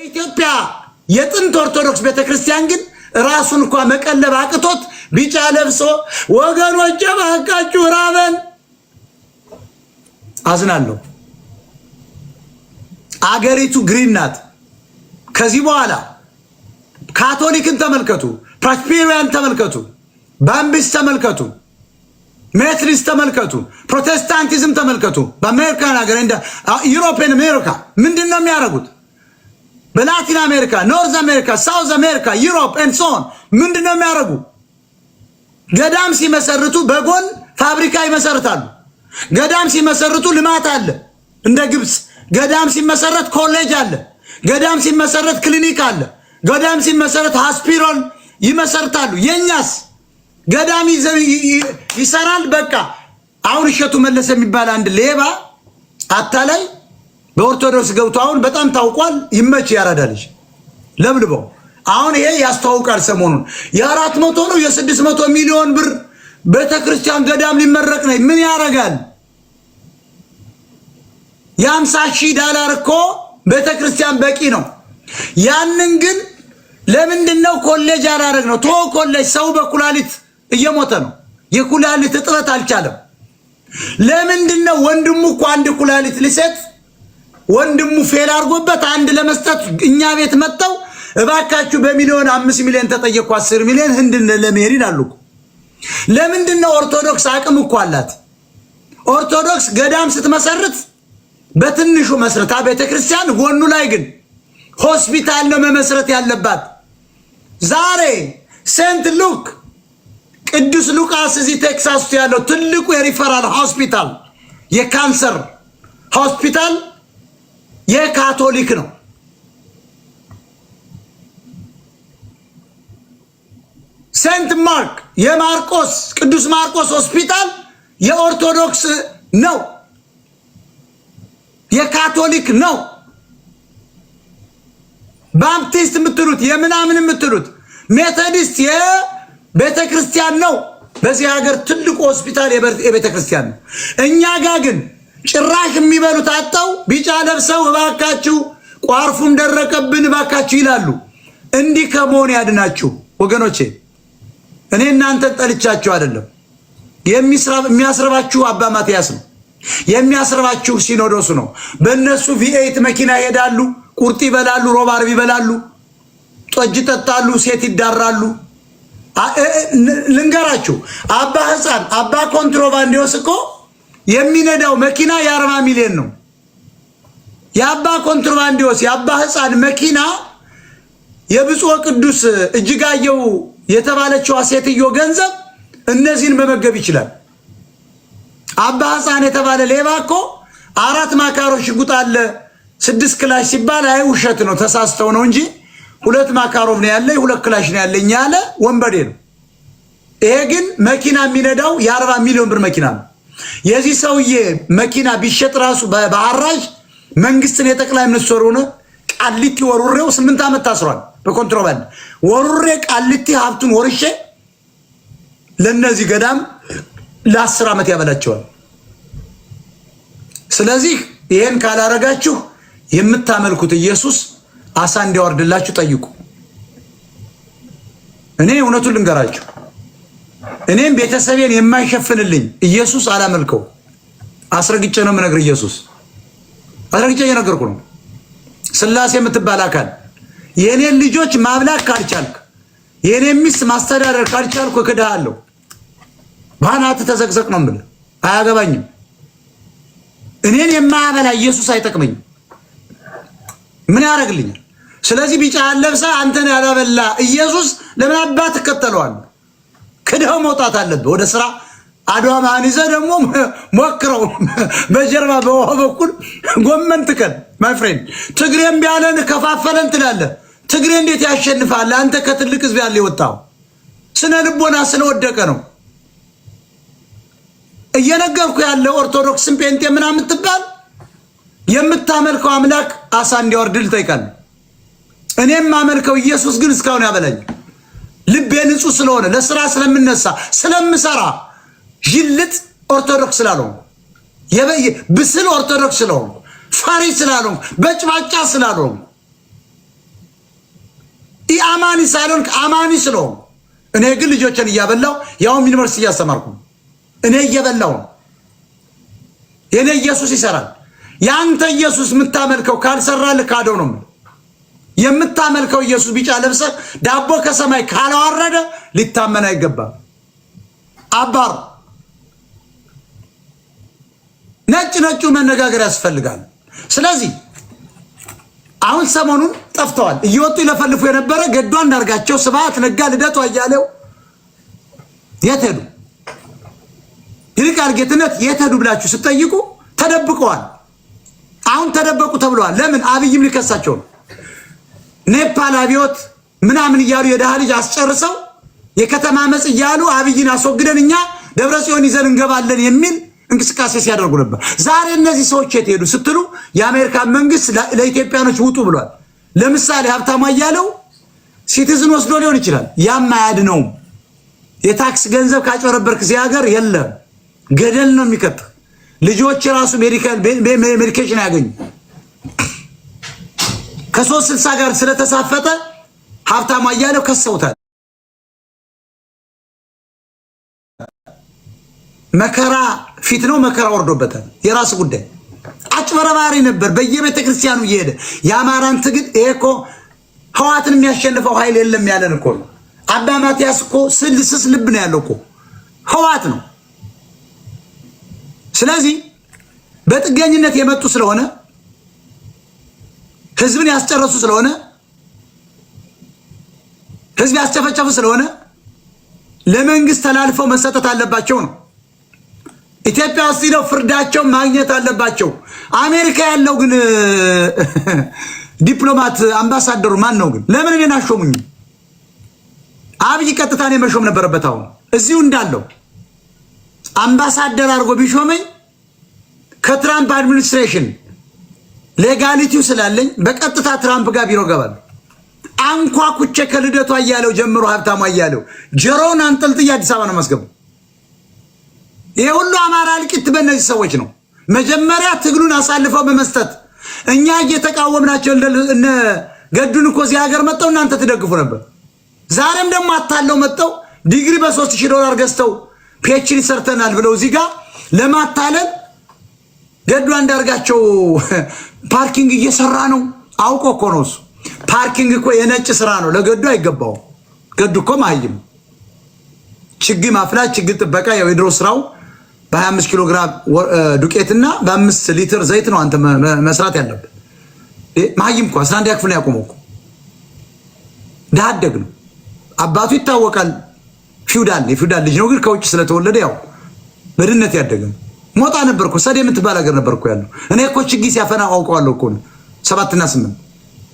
የኢትዮጵያ የጥንት ኦርቶዶክስ ቤተክርስቲያን ግን ራሱን እንኳ መቀለብ አቅቶት ቢጫ ለብሶ ወገኖቼ እባካችሁ ራበን። አዝናለሁ። አገሪቱ green ናት። ከዚህ በኋላ ካቶሊክን ተመልከቱ፣ Presbyterian ተመልከቱ፣ Baptist ተመልከቱ፣ Methodist ተመልከቱ፣ ፕሮቴስታንቲዝም ተመልከቱ። በአሜሪካን ሀገር እንደ European አሜሪካ ምንድን ነው የሚያደርጉት? በላቲን አሜሪካ፣ North America፣ South America፣ Europe and so on ምንድን ነው የሚያደርጉ? ገዳም ሲመሰርቱ በጎን ፋብሪካ ይመሰርታሉ። ገዳም ሲመሰርቱ ልማት አለ። እንደ ግብፅ ገዳም ሲመሰረት ኮሌጅ አለ። ገዳም ሲመሰረት ክሊኒክ አለ። ገዳም ሲመሰረት ሆስፒታል ይመሰርታሉ። የኛስ ገዳም ይሰራል። በቃ አሁን እሸቱ መለሰ የሚባል አንድ ሌባ አታላይ በኦርቶዶክስ ገብቶ አሁን በጣም ታውቋል። ይመች ያራዳ ልጅ ለብልበው አሁን ይሄ ያስተዋውቃል። ሰሞኑን የ400 ነው የ600 ሚሊዮን ብር ቤተክርስቲያን ገዳም ሊመረቅ ነው። ምን ያደርጋል? የ50,000 ዳላር እኮ ቤተክርስቲያን በቂ ነው። ያንን ግን ለምንድን ነው ኮሌጅ ያላደረግ ነው? ቶ ኮሌጅ ሰው በኩላሊት እየሞተ ነው። የኩላሊት እጥረት አልቻለም። ለምንድን ነው ወንድሙ እኮ አንድ ኩላሊት ሊሰጥ ወንድሙ fail አድርጎበት አንድ ለመስጠት እኛ ቤት መጥተው እባካችሁ በሚሊዮን 5 ሚሊዮን ተጠየቅኩ 10 ሚሊዮን ህንድ ለመሄድ ይላሉ እኮ። ለምንድን ነው? ኦርቶዶክስ አቅም እኮ አላት። ኦርቶዶክስ ገዳም ስትመሰርት በትንሹ መስርታ ቤተክርስቲያን ጎኑ ላይ ግን ሆስፒታል ነው መመስረት ያለባት። ዛሬ Saint Luke፣ ቅዱስ ሉቃስ እዚህ ቴክሳስ ውስጥ ያለው ትልቁ የሪፈራል ሆስፒታል፣ የካንሰር ሆስፒታል የካቶሊክ ነው። Saint Mark የማርቆስ ቅዱስ ማርቆስ ሆስፒታል የኦርቶዶክስ ነው፣ የካቶሊክ ነው። Baptist የምትሉት የምናምን የምትሉት Methodist የቤተ ክርስቲያን ነው። በዚህ ሀገር ትልቁ ሆስፒታል የቤተ ክርስቲያን ነው። እኛ ጋ ግን ጭራሽ የሚበሉት አጣው ቢጫ ለብሰው እባካችሁ ቋርፉም ደረቀብን እባካችሁ ይላሉ። እንዲህ ከመሆን ያድናችሁ ወገኖቼ። እኔ እናንተን ጠልቻችሁ አይደለም። የሚያስርባችሁ አባ ማትያስ ነው። የሚያስርባችሁ ሲኖዶሱ ነው። በእነሱ V8 መኪና ይሄዳሉ፣ ቁርጥ ይበላሉ፣ ሮብ ዓርብ ይበላሉ፣ ጠጅ ይጠጣሉ፣ ሴት ይዳራሉ። ልንገራችሁ፣ አባ ሕፃን አባ ኮንትሮባንዲዮስ እኮ የሚነዳው መኪና የ40 ሚሊዮን ነው። የአባ ኮንትሮባንዲዮስ የአባ ሕፃን መኪና የብፁዕ ቅዱስ እጅጋየው የተባለችዋ ሴትዮ ገንዘብ እነዚህን መመገብ ይችላል። አባ ሕፃን የተባለ ሌባ እኮ አራት ማካሮቭ ሽጉጥ አለ ስድስት ክላሽ ሲባል አይ ውሸት ነው ተሳስተው ነው እንጂ ሁለት ማካሮቭ ነው ያለኝ ሁለት ክላሽ ነው ያለኝ ያለ ወንበዴ ነው። ይሄ ግን መኪና የሚነዳው የ40 ሚሊዮን ብር መኪና ነው። የዚህ ሰውዬ መኪና ቢሸጥ ራሱ በሐራጅ መንግስትን የጠቅላይ ሚኒስትር ሆነ ቃሊቲ ወሩሬው 8 ዓመት ታስሯል በኮንትሮባንድ ወሩሬ ቃሊቲ ሀብቱን ወርሼ ለእነዚህ ገዳም ለ10 ዓመት ያበላቸዋል። ስለዚህ ይሄን ካላረጋችሁ የምታመልኩት ኢየሱስ አሳ እንዲያወርድላችሁ ጠይቁ። እኔ እውነቱን ልንገራችሁ፣ እኔም ቤተሰቤን የማይሸፍንልኝ ኢየሱስ አላመልከው። አስረግጬ ነው የምነግር። ኢየሱስ አስረግጬ እየነገርኩ ነው። ስላሴ የምትባል አካል የእኔን ልጆች ማብላት ካልቻልክ፣ የእኔን ሚስት ማስተዳደር ካልቻልኩ እክድሃለሁ። በአናትህ ተዘቅዘቅ ነው የምልህ። አያገባኝም። እኔን የማያበላ ኢየሱስ አይጠቅመኝም። ምን ያደርግልኛል? ስለዚህ ቢጫ ለብሰህ አንተን ያላበላ ኢየሱስ ለምን አባት ትከተለዋለህ? ክደው መውጣት አለብህ። ወደ ስራ አድዋ መሀን ይዘህ ደግሞ ሞክረው። በጀርባ በውሃ በኩል ጎመን ትከል። My friend፣ ትግሬም ቢያለን ከፋፈለን ትላለህ። ትግሬ እንዴት ያሸንፋል? አንተ ከትልቅ ህዝብ ያለ የወጣው ስነ ልቦና ስለወደቀ ነው። እየነገርኩ ያለ ኦርቶዶክስን ጴንጤ ምናምን ትባል የምታመልከው አምላክ አሳ እንዲያወርድል እጠይቃለሁ። እኔም የማመልከው ኢየሱስ ግን እስካሁን ያበላኝ ልቤ ንጹህ ስለሆነ ለስራ ስለምነሳ ስለምሰራ ዥልጥ ኦርቶዶክስ ስላልሆንኩ ብስል ኦርቶዶክስ ስለሆንኩ ፈሪ ስላልሆንኩ በጭባጫ ስላልሆንኩ አማኒ ሳልሆን አማኒ ስለሆንኩ እኔ ግን ልጆችን እያበላው ያውም ዩኒቨርሲቲ እያስተማርኩ እኔ እየበላው ነው። የእኔ ኢየሱስ ይሰራል። የአንተ ኢየሱስ የምታመልከው ካልሰራልህ ካደው ነው የምታመልከው። ኢየሱስ ቢጫ ለብሰ ዳቦ ከሰማይ ካላወረደ ሊታመን አይገባም። አባር ነጭ ነጩ መነጋገር ያስፈልጋል። ስለዚህ አሁን ሰሞኑን ጠፍተዋል። እየወጡ ይለፈልፉ የነበረ ገዱ አንዳርጋቸው፣ ስብሐት ነጋ፣ ልደቱ አያሌው የት ሄዱ? ይልቃል ጌትነት የት ሄዱ ብላችሁ ስትጠይቁ ተደብቀዋል። አሁን ተደበቁ ተብለዋል። ለምን? አብይም ሊከሳቸው ነው። ኔፓል አብዮት ምናምን እያሉ የድሃ ልጅ አስጨርሰው የከተማ አመፅ እያሉ አብይን አስወግደን እኛ ደብረ ጽዮን ይዘን እንገባለን የሚል እንቅስቃሴ ሲያደርጉ ነበር። ዛሬ እነዚህ ሰዎች የት ሄዱ ስትሉ የአሜሪካን መንግስት ለኢትዮጵያኖች ውጡ ብሏል። ለምሳሌ ሀብታሙ አያሌው citizen ወስዶ ሊሆን ይችላል። ያም አያድነውም። የታክስ ገንዘብ ካጭበረበርክ እዚህ ሀገር የለም፣ ገደል ነው የሚከት። ልጆች የራሱ medication ያገኙ። ከ360 ጋር ስለተሳፈጠ ሀብታሙ አያሌው ከሰውታል። መከራ ፊት ነው፣ መከራ ወርዶበታል። የራስ ጉዳይ። አጭበረባሪ ነበር። በየቤተ ክርስቲያኑ እየሄደ የአማራን ትግል ይሄ እኮ ህዋትን የሚያሸንፈው ኃይል የለም ያለን እኮ ነው። አባ ማትያስ እኮ ስልስስ ልብ ነው ያለው እኮ ህዋት ነው። ስለዚህ በጥገኝነት የመጡ ስለሆነ ህዝብን ያስጨረሱ ስለሆነ ህዝብ ያስጨፈጨፉ ስለሆነ ለመንግስት ተላልፈው መሰጠት አለባቸው ነው። ኢትዮጵያ ውስጥ ሂደው ፍርዳቸው ማግኘት አለባቸው። አሜሪካ ያለው ግን ዲፕሎማት አምባሳደሩ ማን ነው ግን? ለምን እኔን አሾሙኝ? አብይ ቀጥታ እኔ መሾም ነበረበት። አሁን እዚሁ እንዳለው አምባሳደር አድርጎ ቢሾመኝ ከትራምፕ administration legality ው ስላለኝ በቀጥታ ትራምፕ ጋር ቢሮ ገባለሁ። አንኳኩቼ ከልደቱ አያሌው ጀምሮ ሀብታሙ አያሌው ጆሮውን አንጠልጥዬ አዲስ አበባ ነው የማስገባው። ይሄ ሁሉ አማራ እልቂት በእነዚህ ሰዎች ነው። መጀመሪያ ትግሉን አሳልፈው በመስጠት እኛ እየተቃወምናቸው እነ ገዱን እኮ እዚህ ሀገር መጠው እናንተ ትደግፉ ነበር። ዛሬም ደግሞ አታለው መጠው ዲግሪ በ3000 ዶላር ገዝተው PhD ሰርተናል ብለው እዚህ ጋር ለማታለል ገዱ አንዳርጋቸው parking እየሰራ ነው። አውቆ እኮ ነው እሱ። parking እኮ የነጭ ስራ ነው፣ ለገዱ አይገባውም። ገዱ እኮ መሀይም ችግኝ ማፍላት፣ ችግኝ ጥበቃ ያው የድሮ ስራው በ25 ኪሎ ግራም ዱቄትና በ5 ሊትር ዘይት ነው አንተ መስራት ያለብህ። መሀይም እኮ 11 ክፍል ነው ያቆመው እኮ ድሀ አደግ ነው። አባቱ ይታወቃል፣ ፊውዳል የፊውዳል ልጅ ነው፣ ግን ከውጭ ስለተወለደ ያው በድህነት ያደገ ነው። ሞጣ ነበር እኮ ሰዴ የምትባል ሀገር ነበር እኮ ያለው። እኔ እኮ ችግኝ ሲያፈና አውቀዋለሁ እኮ 7 እና 8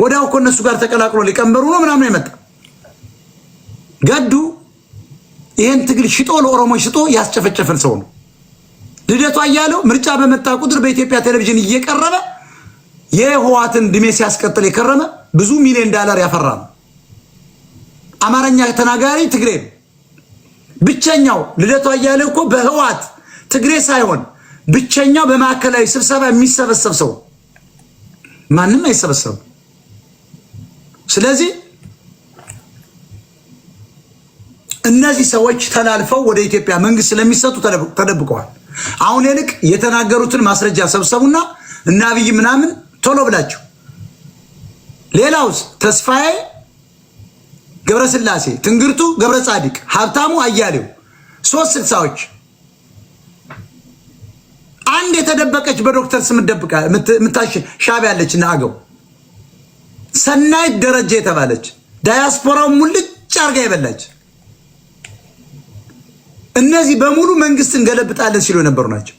ወዲያው እኮ እነሱ ጋር ተቀላቅሎ ሊቀንበሩ ነው ምናምን የመጣ ገዱ። ይህን ትግል ሽጦ ለኦሮሞች ሽጦ ያስጨፈጨፈን ሰው ነው። ልደቱ አያሌው ምርጫ በመጣ ቁጥር በኢትዮጵያ ቴሌቪዥን እየቀረበ የህወሓትን እድሜ ሲያስቀጥል የከረመ ብዙ ሚሊዮን ዳላር ያፈራ ነው። አማርኛ ተናጋሪ ትግሬ ነው። ብቸኛው ልደቱ አያሌው እኮ በህወሓት ትግሬ ሳይሆን ብቸኛው በማዕከላዊ ስብሰባ የሚሰበሰብ ሰው፣ ማንም አይሰበሰብም። ስለዚህ እነዚህ ሰዎች ተላልፈው ወደ ኢትዮጵያ መንግስት ስለሚሰጡ ተደብቀዋል። አሁን ይልቅ የተናገሩትን ማስረጃ ሰብሰቡና እና አብይ ምናምን ቶሎ ብላችሁ። ሌላውስ ተስፋዬ ገብረስላሴ፣ ትንግርቱ ገብረ ጻዲቅ፣ ሀብታሙ አያሌው 360ዎች፣ አንድ የተደበቀች በዶክተር ስም ምታሽ ሻዕቢያ ያለች እና አገው ሰናይት ደረጀ የተባለች ዳያስፖራው ሙልጭ አርጋ የበላች፣ እነዚህ በሙሉ መንግስት እንገለብጣለን ሲሉ የነበሩ ናቸው።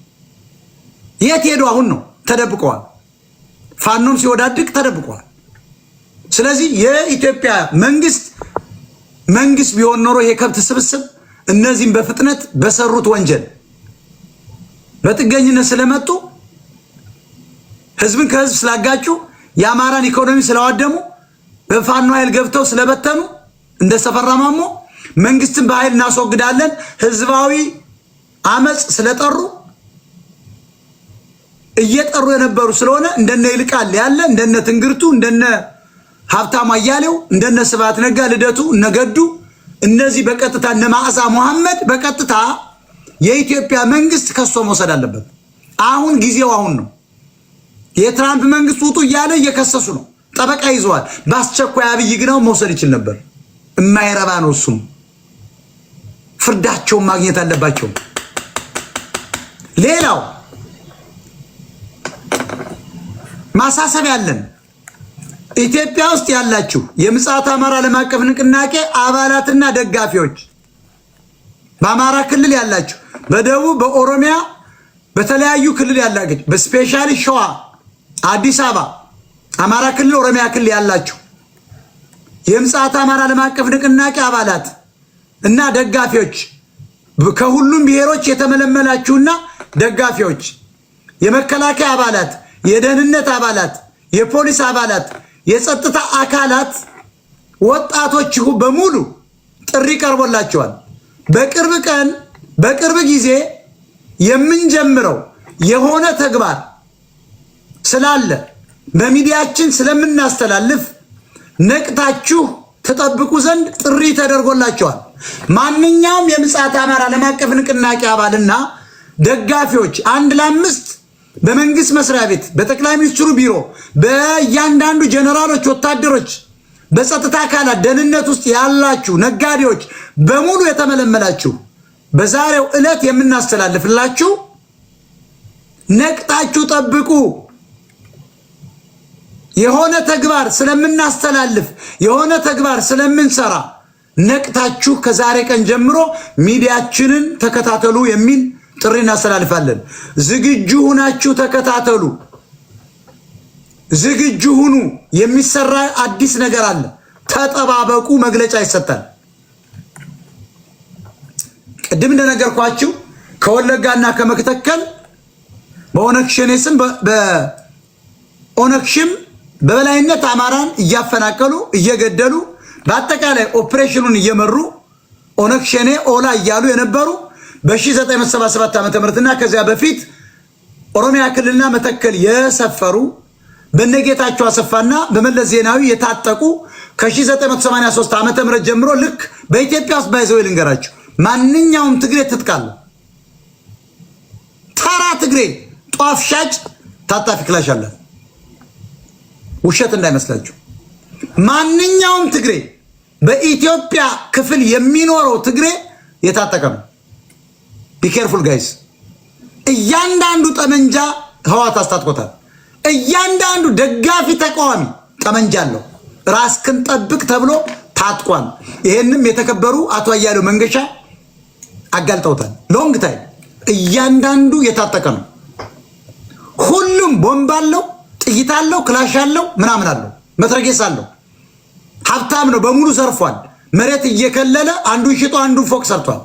የት ሄዱ? አሁን ነው ተደብቀዋል። ፋኖም ሲወዳድቅ ተደብቀዋል። ስለዚህ የኢትዮጵያ መንግስት መንግስት ቢሆን ኖሮ ይሄ ከብት ስብስብ እነዚህም በፍጥነት በሰሩት ወንጀል በጥገኝነት ስለመጡ፣ ህዝብን ከህዝብ ስላጋጩ፣ የአማራን ኢኮኖሚ ስላዋደሙ፣ በፋኖ ኃይል ገብተው ስለበተኑ፣ እንደ ሰፈራ ማሞ መንግስትን በኃይል እናስወግዳለን ህዝባዊ አመፅ ስለጠሩ እየጠሩ የነበሩ ስለሆነ እንደነ ይልቃል ያለ እንደነ ትንግርቱ እንደነ ሀብታሙ አያሌው፣ እንደነ ስብሐት ነጋ፣ ልደቱ፣ እነገዱ እነዚህ በቀጥታ እነ መዓዛ መሐመድ በቀጥታ የኢትዮጵያ መንግስት ከሶ መውሰድ አለበት። አሁን ጊዜው አሁን ነው። የትራምፕ መንግስት ውጡ እያለ እየከሰሱ ነው። ጠበቃ ይዘዋል። በአስቸኳይ አብይ ግናው መውሰድ ይችል ነበር። የማይረባ ነው እሱም። ፍርዳቸውን ማግኘት አለባቸው። ሌላው ማሳሰብ ያለን ኢትዮጵያ ውስጥ ያላችሁ የምጽአተ አማራ ዓለም አቀፍ ንቅናቄ አባላትና ደጋፊዎች፣ በአማራ ክልል ያላችሁ፣ በደቡብ፣ በኦሮሚያ፣ በተለያዩ ክልል ያላችሁ፣ በ specially ሸዋ፣ አዲስ አበባ፣ አማራ ክልል፣ ኦሮሚያ ክልል ያላችሁ የምጽአተ አማራ ዓለም አቀፍ ንቅናቄ አባላት እና ደጋፊዎች፣ ከሁሉም ብሔሮች የተመለመላችሁና ደጋፊዎች፣ የመከላከያ አባላት፣ የደህንነት አባላት፣ የፖሊስ አባላት፣ የጸጥታ አካላት፣ ወጣቶች በሙሉ ጥሪ ቀርቦላቸዋል። በቅርብ ቀን በቅርብ ጊዜ የምንጀምረው የሆነ ተግባር ስላለ በሚዲያችን ስለምናስተላልፍ ነቅታችሁ ተጠብቁ ዘንድ ጥሪ ተደርጎላቸዋል። ማንኛውም የምጽአተ አማራ ዓለም አቀፍ ንቅናቄ አባልና ደጋፊዎች 1 ለ5 በመንግስት መስሪያ ቤት፣ በጠቅላይ ሚኒስትሩ ቢሮ፣ በእያንዳንዱ ጀነራሎች፣ ወታደሮች፣ በጸጥታ አካላት፣ ደህንነት ውስጥ ያላችሁ ነጋዴዎች በሙሉ የተመለመላችሁ በዛሬው ዕለት የምናስተላልፍላችሁ ነቅጣችሁ ጠብቁ። የሆነ ተግባር ስለምናስተላልፍ የሆነ ተግባር ስለምንሰራ ነቅታችሁ ከዛሬ ቀን ጀምሮ ሚዲያችንን ተከታተሉ የሚል ጥሪ እናስተላልፋለን። ዝግጁ ሁናችሁ ተከታተሉ። ዝግጁ ሁኑ። የሚሰራ አዲስ ነገር አለ። ተጠባበቁ። መግለጫ ይሰጣል። ቅድም እንደነገርኳችሁ ከወለጋና ከመተከል በኦነግ ሸኔ ስም በኦነግ ሽም በበላይነት አማራን እያፈናቀሉ እየገደሉ በአጠቃላይ ኦፕሬሽኑን እየመሩ ኦነግ ሸኔ ኦላ እያሉ የነበሩ በ1977 ዓ.ም እና ከዚያ በፊት ኦሮሚያ ክልልና መተከል የሰፈሩ በነጌታቸው አሰፋና በመለስ ዜናዊ የታጠቁ ከ1983 ዓ.ም ጀምሮ ልክ በኢትዮጵያ ውስጥ ባይዘው ልንገራችሁ፣ ማንኛውም ትግሬ ትጥቃለ። ተራ ትግሬ ጧፍ ሻጭ ታጣፊ ክላሽ አለ። ውሸት እንዳይመስላችሁ። ማንኛውም ትግሬ በኢትዮጵያ ክፍል የሚኖረው ትግሬ የታጠቀ ነው። Be careful guys። እያንዳንዱ ጠመንጃ ህወሓት አስታጥቆታል። እያንዳንዱ ደጋፊ ተቃዋሚ ጠመንጃ አለው። ራስክን ጠብቅ ተብሎ ታጥቋል። ይሄንም የተከበሩ አቶ አያሌው መንገሻ አጋልጠውታል። Long time እያንዳንዱ የታጠቀ ነው። ሁሉም ቦምብ አለው፣ ጥይት አለው፣ ክላሽ አለው፣ ምናምን አለው፣ መትረጌስ አለው። ሀብታም ነው በሙሉ ዘርፏል። መሬት እየከለለ አንዱን ሽጦ አንዱን ፎቅ ሰርቷል።